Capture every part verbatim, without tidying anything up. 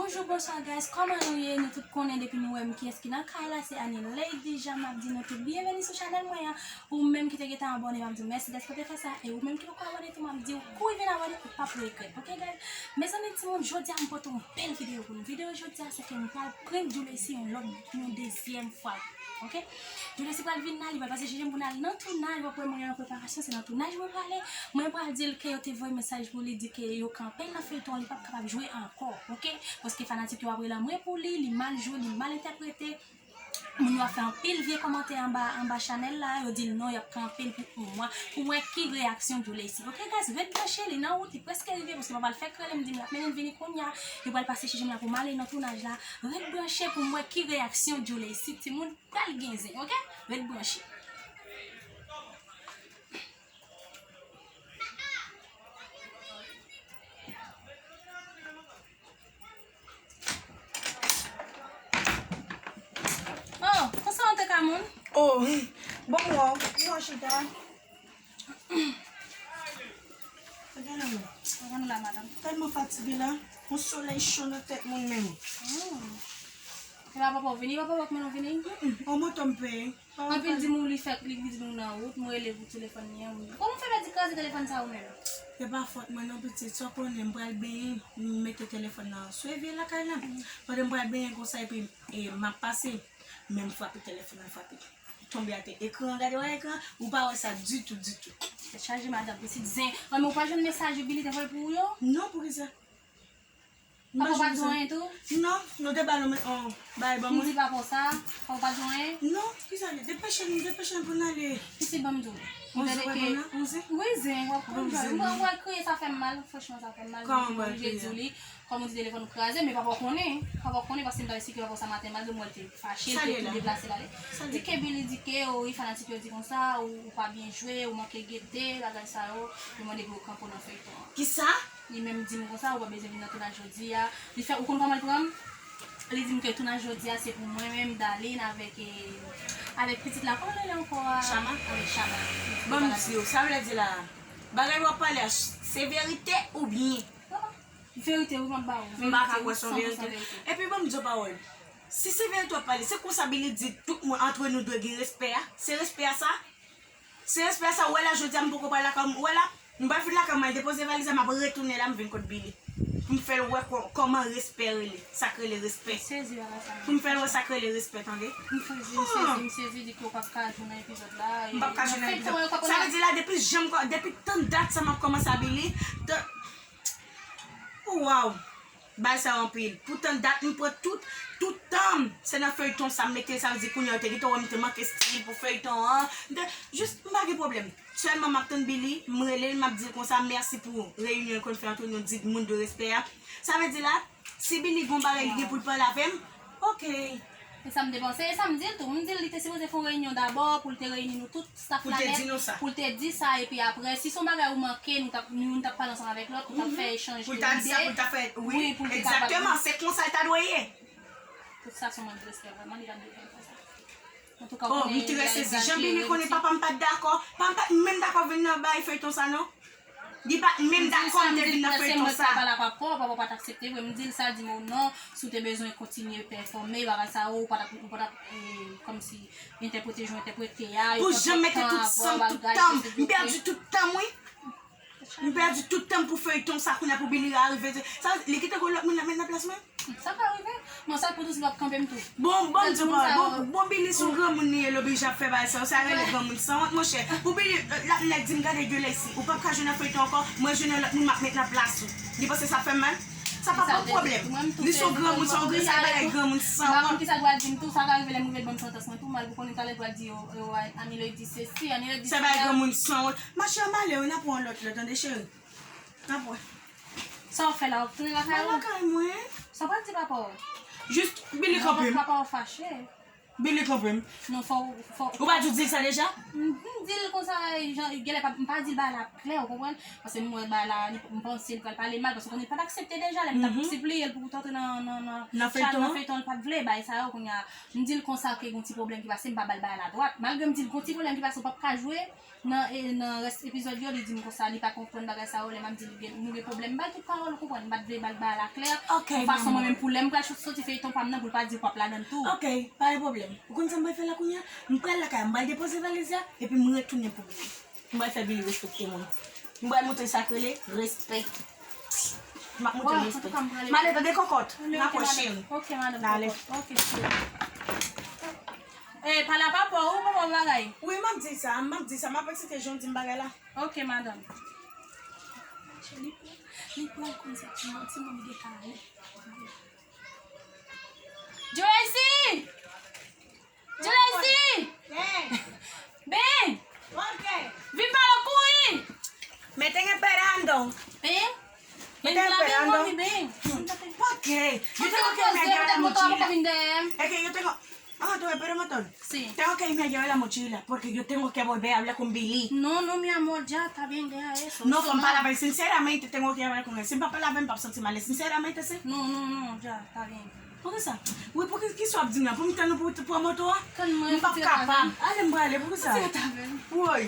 Bonjou, bonswa guys, kòman nou ye? Nou tout konnen depi nou wè m kiyès ki nan kay la, se Annie Lady Jean. M ap di nou tout byenveni sou chanèl mwen an. Ou menm ki te gentan abòne, m ap di w mèsi dèske w te fè sa. E ou menm ki poko abòne tou, m ap di w kouri vin abòne, ou p ap regrèt. Oke guys? Mezanmi timoun, jodi a m pote yon bèl videyo pou nou. Videyo jodi a se ke m pral prank Djouleysi yon lòt, yon dezyèm fwa. Oke? Djouleysi pral vin la, li pral pase chèche m pou n al nan tounaj. W ap wè mwen an preparasyon, se nan tounaj mwen prale. Mwen pral di l ke yo te voye mesaj pou li, di ke yo kanpe l nan feyton an, li p ap kapab jwe ankò. Oke? Paske fanatik yo ap rele anmwe pou li, li mal jwe, li mal entèprete. Moun yo ap fè anpil vye kòmantè anba, anba chanèl la, yo di l non, y ap kanpe l pou yon mwa, pou m wè ki reyaksyon Djouleysi. Oke guys, ret branche, li nan wout, li prèske rive, paske m ap al fè krele, m di m l ap mennen l vini kounye a, yo pral pase chèche m la pou m ale nan tounaj la. Ret branche pou m wè ki reyaksyon Djouleysi, timoun pral gen zen, oke? Ret branche. Oh, konsa w te ka moun? Oh, bon, mwen, mwen chita. Gade la, madanm. Tèlman fatige la, yon solèy cho nan tèt moun menm. Hmm. E pa papa w vini, papa w ak moun vini? Mm, mm, an moto m peye. Anpil di moun li fèk, li di nou nan wout, mwen rele pou telefòn li an. Kòman w fè pèdi kraze telefòn sa ou menm? Se pa fòt mwen non pitit, sa w konnen m pral benyen, m mete telefòn nan sou evye lakay la. Pandan m pral benyen konsa epi e, m ap pase, men m frape telefòn nan frape. Tonbe atè ekran, gade wè ekran, ou pa wè sa ditou, ditou. Tèt chaje madanm pitit zen. An men ou pa jwenn mesaj yo Billy te voye pou ou yo? Non, poukisa? Papa w pa di w anyen tou? Non, nou te ba l yon bagay ban mwen. M di papa w sa, papa w pa di w anyen? Non, kisa li? Depeche n, depeche n pou n ale. Pitit ban m di w. Ou tande ke wi zen, w ap pran jòl. Ou pral kriye, sa fè m mal, franchman sa fè m mal. Kòman m pral kriye? Kòm ou di telefòn ou kraze, men papa w konnen. Papa w konnen paske m t al esplike papa w sa maten, malgre m wè l te fache, l te tou deplase l ale. Di ke Billy di ke, o, wi, fanatik yo di konsa, ou, ou pa byen jwe, ou manke gete, bagay sa yo, yo mande pou yo kanpe w nan feyton an. Kisa? Li menm di m konsa, ou pa bezwen vin nan tounaj jodi a. Li fè, ou konn kòman l pran m? Li di m ke tounaj jodi a se pou mwen menm, Darline, avèk, e, avèk pitit la, kòman l rele ankò a? Chama? Avèk Chama. Ban m di w, sa vle di la, bagay w ap pale a, se verite oubyen? Verite wi, m ap ba ou. M pa ka kwè se yon verite. Epi ban m di w pawòl. Si se verite w ap pale, se konsa Billy di tout moun antre nou dwe gen respè a. Se respè a sa? Se respè a sa, ou wè la jodi a m poko pral lakay ou, ou wè la? M pral fin lakay mwen, depoze valiz la, m ap retounen la, m vin kot Billy. Pou m fè l wè kò-, kòman respè rele, sa k rele respè. Pou m fè l wè sa k rele respè, tande? M sezi, m sezi, m sezi, di ke w p ap ka jwe nan epizòd la. M p ap ka jwe nan epizòd. Sa vle di la, depi jan m kò-, depi tan dat sa m ap kòmanse a Billy, tan, Waw! Bagay sa yo anpil. Poutan dat m pran tout, tout tan m, se nan feyton sa m mete l, sa vle di kounye a yo te gentan wè m te manke stil pou feyton an. M te, jis m pa gen pwoblèm. Sèlman m ap tann Billy, m rele l, m ap di l konsa, mèsi pou reyinyon l konn fè ant nou, di moun de respè a. Sa vle di la, si Billy gon bagay li gen pou l pale avè m, oke. E sa m te panse, e sa m di l tou. M di l li te sipoze fè yon reyinyon dabò pou l te reyini nou tout staff la nèt, pou l te di sa, epi aprè, si se yon bagay ou manke, nou t ap, nou, nou t ap pale ansanm avèk lòt, nou t ap fè echanj de lide. Pou l ta di sa, pou l ta fè, wi, pou l te kapab. Egzakteman, se konsa l ta dwe ye. Tout sa se yon mank de respè, vrèman, li pa t dwe fè sa. Antouka, ou konnen reyalizasyon. Oh, m te reyalize, jan Billy konnen papa m pa t dakò. Papa m pa t menm dakò vin nan bay feyton sa, non. Li pa t menm dakò m te vin nan feyton sa. Papa pa t aksepte vre, m di l sa, di m, o non, si w te bezwen kontinye pèfòme, bagay sa yo, ou pa t ap, ou pa t ap, e, kòmsi entèprete jan w entèprete a, yo pran tan avan bagay, se se. Pou jan m mete tout san m, tout tan m, m pèdi tout tan m, wi. M pèdi tout tan m pou feyton sa, kounye a pou Billy a rive. Sa, li kite gon lòt moun la met nan plas mwen? Sa ka rive. Bon, sa pou tou si l ap kanpe m tou. Bon, bon, di bon, bon, bon, Billy se yon granmoun li ye, l oblije ap fè bagay sa yo. Sa rele granmoun sanwont, monchè. Pou Billy, l ap nèk di m, gade Djoleysi, ou p ap ka jwe nan feyton ankò, mwen jwenn yon lòt moun m ap met nan plas ou. Li panse sa fè m mal? Sa pa ban m pwoblèm. Li se yon granmoun, se yon granmoun, sa bagay granmoun sanwont. M pa konn kisa l pral di m tou, sa ka rive lè m rive l ban m santans mwen tou, mal pou konnen talè l pral di yo, yo, Annie Lady sesi, Annie Lady sela. Sa bagay granmoun sanwont. Machè, m ale wi, n ap wè yon lòt lè, tande cheri. N ap wè. Sa w fè la, w ap tounen lakay ou? Mwen lakay mwen. Sa w pral di papa w? Jis, Billy kanpe m. Papa w fache. Billy kanpe m. Non, fò, fò. Ou pa di w di l sa deja? M, m di l konsa, jan, genlè pa, m pa di l bagay la klè, ou konprann? Paske m wè bagay la, li, m panse l pral pale mal, paske konnen l pa t aksepte deja, lè m t ap sipliye l pou l t antre nan, nan, nan, nan feyton an, li pa t vle, bagay sa yo, kounye a, m di l konsa ke gon ti pwoblèm ki pase, m pa ba l bagay la dwat. Malgre m di l gon ti pwoblèm ki pase, ou p ap ka jwe, nan, e, nan rès epizòd yo, li di m konsa, li pa konprann bagay sa yo, lè m ap di li gen, nou gen pwoblèm. M ba l tout pawòl, ou konprann, m pa t vle ba l bagay la klè. Ok, yon fason mwen menm pou lè m pral soti feyton pa m nan, pou l pa di w ap ladan l tou. Ok, pa gen pwoblèm. Ou konn sa m pral fè la kounye a? M pral lakay, m pral depoze valiz la, epi m retounen pou Billy. M pral fè Billy respekte mwen. M pral montre sa k rele respè. M ap montre l respè. M ale tande kòkòt. N a kwè cheri. Ok, madanm. N ale. Ok, cheri. Eh, pale a papa w, papa w bagay. Wi, m ap di sa, m ap di sa, m ap eksplike jan w di m bagay la. Ok, madanm. Li pran, li pran konn se ti moun, ti moun li gen kare. Joyce! Joyce! Ben! Vin pale kouri! Me estoy esperando. Ben? Me estoy esperando. Ben, ben, ben. ¿Por qué? Yo tengo que irme a llevar la mochila. Es que yo tengo... Ah, tú, espera un montón. Sí. Tengo que irme a llevar la mochila porque yo tengo que volver a hablar con Billy. No, no, mi amor, ya, está bien, deja eso. No, fò m pale avè l. Sinceramente, tengo que hablar con él. Si m pa pale avè l, m p ap santi m alèz. Sinceramente, sí. No, no, no, ya, está bien. Poukisa? Wi, poukisa, kisa w ap di m la? Pou m tann ou pou, pou pran moto a? M p ap kapab. Ale, m prale. Poukisa? Woy.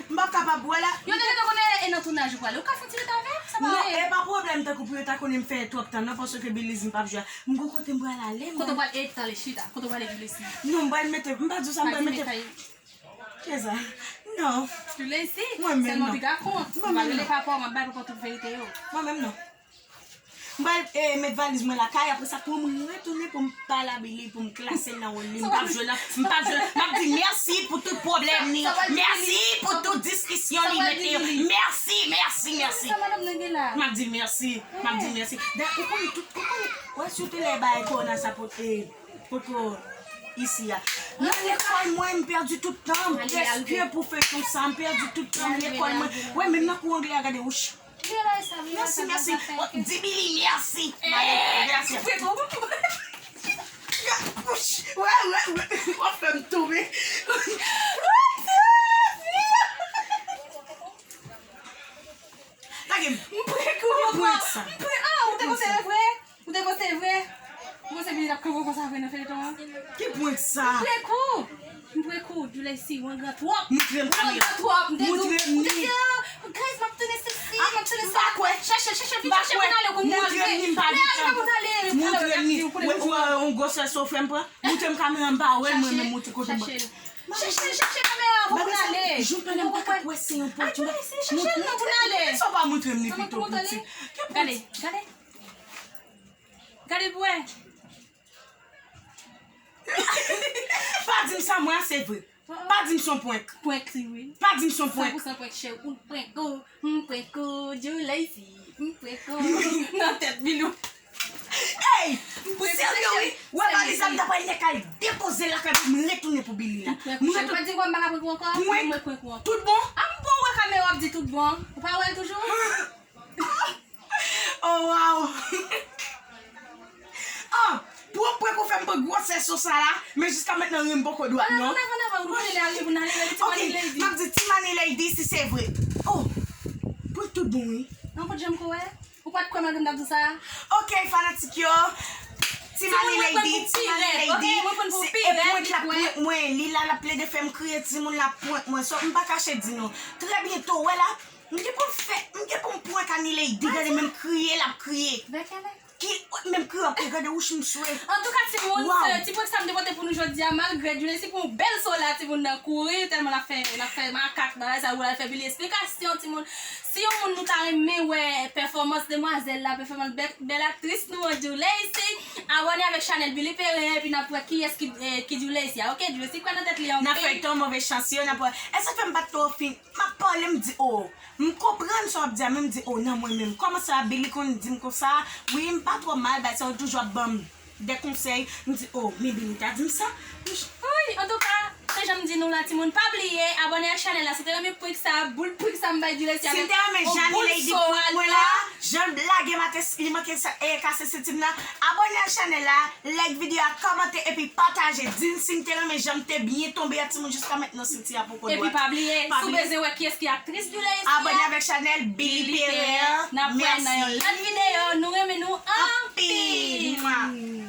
M p ap kapab wè la. Yo te rete konnen e nan tounaj ou prale. Ou ka fè ti ret avè m, sa pa anyen. Non, e pa pwoblèm tankou pou yo ta konnen m fè twòp tan non, paske Billy di m p ap jwe. M gon kote m pral ale. Kote w pral e tale chita? Kote w pral e Billy si? Non, m pral mete, m pa di w sa, m pral mete. Kisa? Non. Billy si? Mwen menm non. Sèlman piga kont. Mwen menm non. M pral rele papa w, m ap bay papa w tout verite yo. Mwen menm non. M pral, eh, met valiz mwen lakay, apre sa, pou m retounen pou m pale a Billy, pou m klase l nan wòl li. M p ap jwe nan, m p ap jwe, m ap di mèsi pou tout pwoblèm li. Mèsi pou tout diskisyon li mete yo. Mèsi, mèsi, mèsi. M ap di mèsi, m ap di mèsi. Dayè, ou konn tout, ou konn, wè, si w te lè bay kòna sa pote, pote isi a. Nan lekòl mwen, m pèdi tout tan m. Èske pou fè konsa, m pèdi tout tan m lekòl mwen. Wè, menm nan kou anglè a, gade, wouch. Mèsi, mèsi. Di Billy mèsi. Mèsi. Wè, wè, wè. W ap fè m tonbe. Lage m. M pran kou ankò. M pran, ah, ou te panse e vre? Ou te panse e vre? Ou panse Billy t ap kanpe konsa vre nan feyton an? Ki prank sa? M pran kou. M pran kou, Julecy, ou angran twòp. Montre m kamera. Ou angran twòp, m te di w. Montre m ni. Ou te di, "Ah, guys, m ap tounen seksi, m ap tounen sa." M pa kwè. Chèche, chèche, vin chèche pou n ale, pou n ale. Montre m ni, m pa gen tan. Montre m ni. Wè, wè, yon gwosès ou fè m pran. Montre m kamera, m pa wè l, mwen menm montre kote m. Chèche, chèche kamera pou n ale. Jouk pandan m pa ka kwè se yon prank. Ah, Julecy, chèche l non pou n ale. Sa w pa montre m ni pito, piti. Gade, gade. Gade pou wè. Pa di m sa, mwen, se vre. Pa di m se yon prank. Prank li, wi. Pa di m se yon prank. San pou san prank, cheri. Ou prank ou, m prank ou, Julecy, m prank ou. Nan tèt Bilou. Ey! Serye, wi. Wè, valiz la, m ta pral nèk al depoze l lakay pou m retounen pou Billy la. M prank ou, cheri. Pa di m pa ka prank ou ankò. Prank. Mwen prank ou ankò. Tout bon? A, m pa wè kamera ap di tout bon. Ou pa wè l toujou? Oh, wow! Ah, pou yon prank ou fè m pran gwosès sa la, men jiska mentnan ren m poko dwat, non. Ann avan, ann avan, ann avan, nou konnen lè a rive pou n ale, lè li ti mani lady. Ok, m ap di ti mani lady si se vre. Oh, prank tout bon, wi. Non, kot janm kwè. Ou pa t kwè malgre m t ap di sa? Ok, fanatik yo. Ti mani lady, ti mani lady. Se, e prank l ap prank mwen, li la, l ap plede fè m kriye, timoun l ap prank mwen. So, m pa kache di nou. Trè byento, wè la, M gen pou m fè, m gen pou m prank Annie Lady, gade menm kriye l ap kriye. Ki, menm kriye w ap kriye, gade wouch m swe. Antouka, timoun, se ti prank sa m te pote pou nou jodi a, malgre Julecy pran yon bèl so la, timoun nan kouri, tèlman l ap fè, l ap fè makak, bagay sa, ou al fè Billy esplikasyon, timoun. Si yon moun nou ta renmen wè pèfòmans demwazèl la, pèfòmans bèl, bèl aktris nou an, Julecy, abòne avèk chanèl Billy Perrin, epi n ap wè kiyès ki, eh, ki Julecy a, ok? Julecy kwè nan tèt li anpil. Nan feyton Move Chans yo, n ap wè. E sa k fè m pa t twò fin M ap pale, m di, oh, m konprann sa w ap di a, men m di, oh, nan mwen menm. Kòman sa Billy konn di m konsa? Wi, m pa twò mal, bay sa yo toujou ap ban m de konsèy. M di, oh, men Billy ta di m sa. Wi, antouka, se jan m di nou la, timoun, pa bliye abòne ak chanèl la. Si w te renmen prank sa, boul prank sa m bay Julecy avèk yon boul so a la. Jan l lage m atè, li manke sa, e, kase senti m nan. Abòne ak chanèl la, like videyo a, kòmante epi pataje. Di n si n te renmen jan m te byen tonbe a timoun jiska mentnan senti a poko dwat. Epi pa bliye, si w bezwen wè kiyès ki aktris Julecy a, abòne avèk chanèl Billy Perrin. N ap wè nan yon lòt videyo. Nou renmen nou anpil. Anpil.